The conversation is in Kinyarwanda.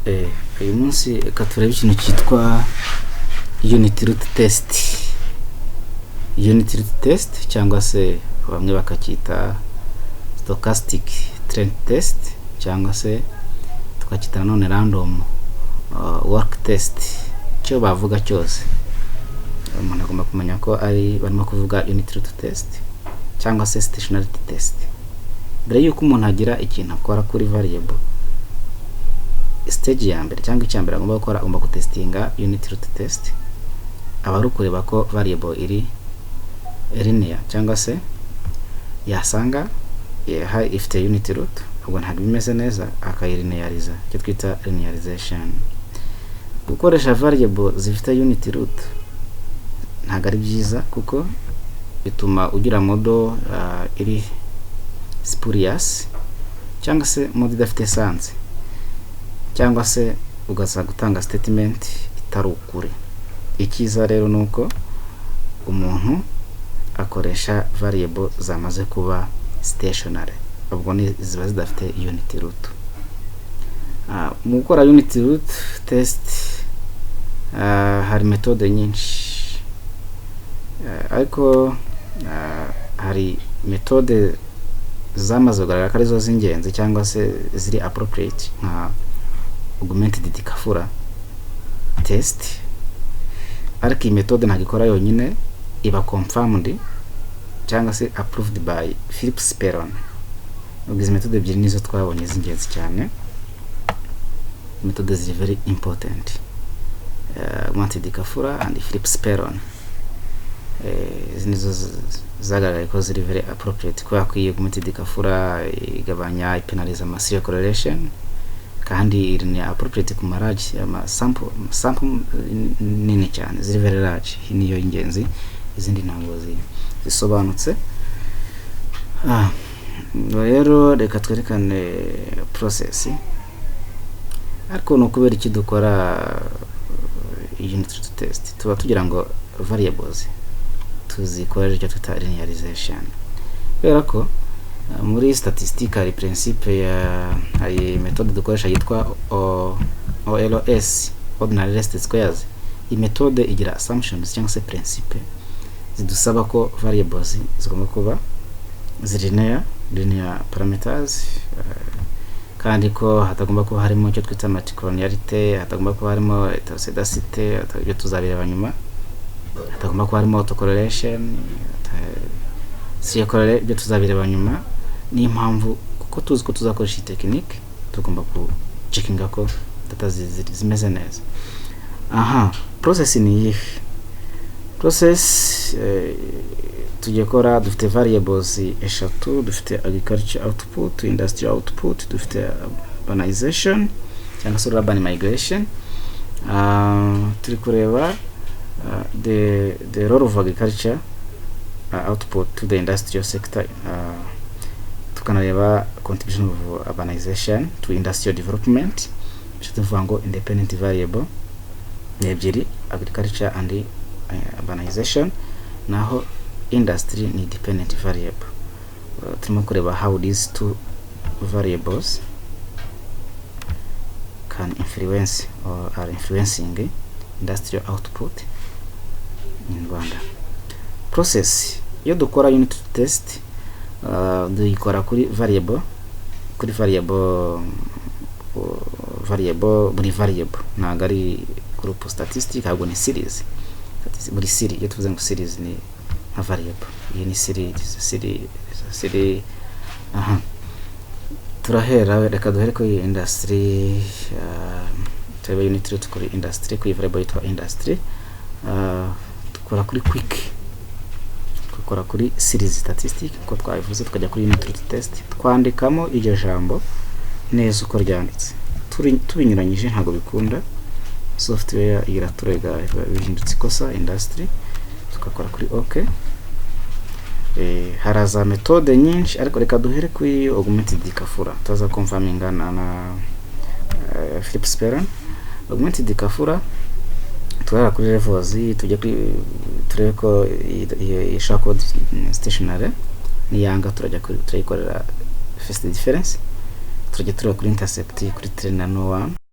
Uyu munsi reka turebe ikintu cyitwa unit root test. Unit root test, cyangwa se bamwe bakacyita stochastic trend test, cyangwa se tukacyita nanone random walk test. Icyo bavuga cyose, umuntu agomba kumenya ko ari barimo kuvuga unit root test cyangwa se stationarity test. Mbere y'uko umuntu agira ikintu akora kuri variable, stage ya mbere cyangwa icya mbere agomba gukora, agomba gutestinga unit root test. Aba ari ukureba ko variable iri linear, cyangwa se yasanga ifite unit root, ubwo ntabwo bimeze neza, akayilineariza, icyo twita linearization. Gukoresha variable zifite unit root ntabwo ari byiza, kuko bituma ugira model iri spurious, cyangwa se model idafite sense, cyangwa se ugasanga gutanga statement itari ukuri. Icyiza rero ni uko umuntu akoresha variable zamaze kuba stationary, ubwo ni ziba zidafite unit root. Mu gukora unit root test hari méthode nyinshi, ariko hari méthode zamaze kugaragara ko arizo z'ingenzi cyangwa se ziri appropriate, nka augmented Dickey-Fuller test. Ariko iyi méthode ntabwo ikora yonyine, iba confirmed cyangwa se approved by Phillips Perron. Ubwo izi méthode ebyiri nizo twabonye z'ingenzi cyane, méthode ziri very important, augmented Dickey-Fuller and Phillips Perron. Izi nizo zagaragaye ko ziri very appropriate, kubera ko iyi augmented Dickey-Fuller igabanya, ipenaliza ama serial correlation, kandi iri ni appropriate ku ma large ama sample nini cyane, ziri very large. Iyi niyo ingenzi, izindi ntabwo zisobanutse. Rero reka twerekane process. Ariko ni ukubera iki dukora unit root test? Tuba tugira ngo variables tuzikorere icyo twita linearization, kubera ko muri statistique hari principe ya, hari méthode dukoresha yitwa OLS, ordinary least squares. Iyi méthode igira assumptions cyangwa se principe zidusaba ko variables zigomba kuba ziri linear, linear parameters, kandi ko hatagomba kuba harimo icyo twita multicollinearity, hatagomba kuba harimo heteroscedasticity, ibyo tuzabireba nyuma, hatagomba kuba harimo autocorrelation, serial correlation, ibyo tuzabireba nyuma. Niyo mpamvu, kuko tuzi ko tuzakoresha iyi technique, tugomba ku checkinga ko data zimeze neza. Aha, process ni iyihe? Process tugiye gukora, dufite variables eshatu: dufite agriculture output, industrial output, dufite urbanization cyangwa se urban migration. Turi kureba the role of agriculture output to the industrial sector, tukanareba contribution of urbanization to industrial development. Bishatse kuvuga ngo independent variable ni ebyiri, agriculture and urbanization, naho industry ni dependent variable. Turimo kureba how these two variables can influence or are influencing industrial output in Rwanda. Process: iyo dukora unit test, duyikora kuri variable, kuri variable, buri variable. Ntabwo ari group statistic, ahubwo ni series. Buri series, iyo tuvuze ngo series, ni nka variable. Iyi ni series, series, series. Aha turahera, reka duhere kuri industry, turebe unit root kuri industry, kuri variable yitwa industry. Dukora kuri quick, dukora kuri series statistic uko twabivuze, tukajya kuri unit root test, twandikamo iryo jambo neza uko ryanditse. Tubinyuranyije ntabwo bikunda, software iraturega, bihindutse ikosa. Industry, tugakora kuri OK. Haraza méthode nyinshi, ariko reka duhere kuri augmented Dickey-Fuller, tuza confirminga na Phillips Perron. Augmented Dickey-Fuller, turahera kuri levels, tujye kuri, turebe ko ishobora kuba stationary. Niyanga, turajya kuri, turayikorera first difference, turajya tureba kuri intercept, kuri trend na no one.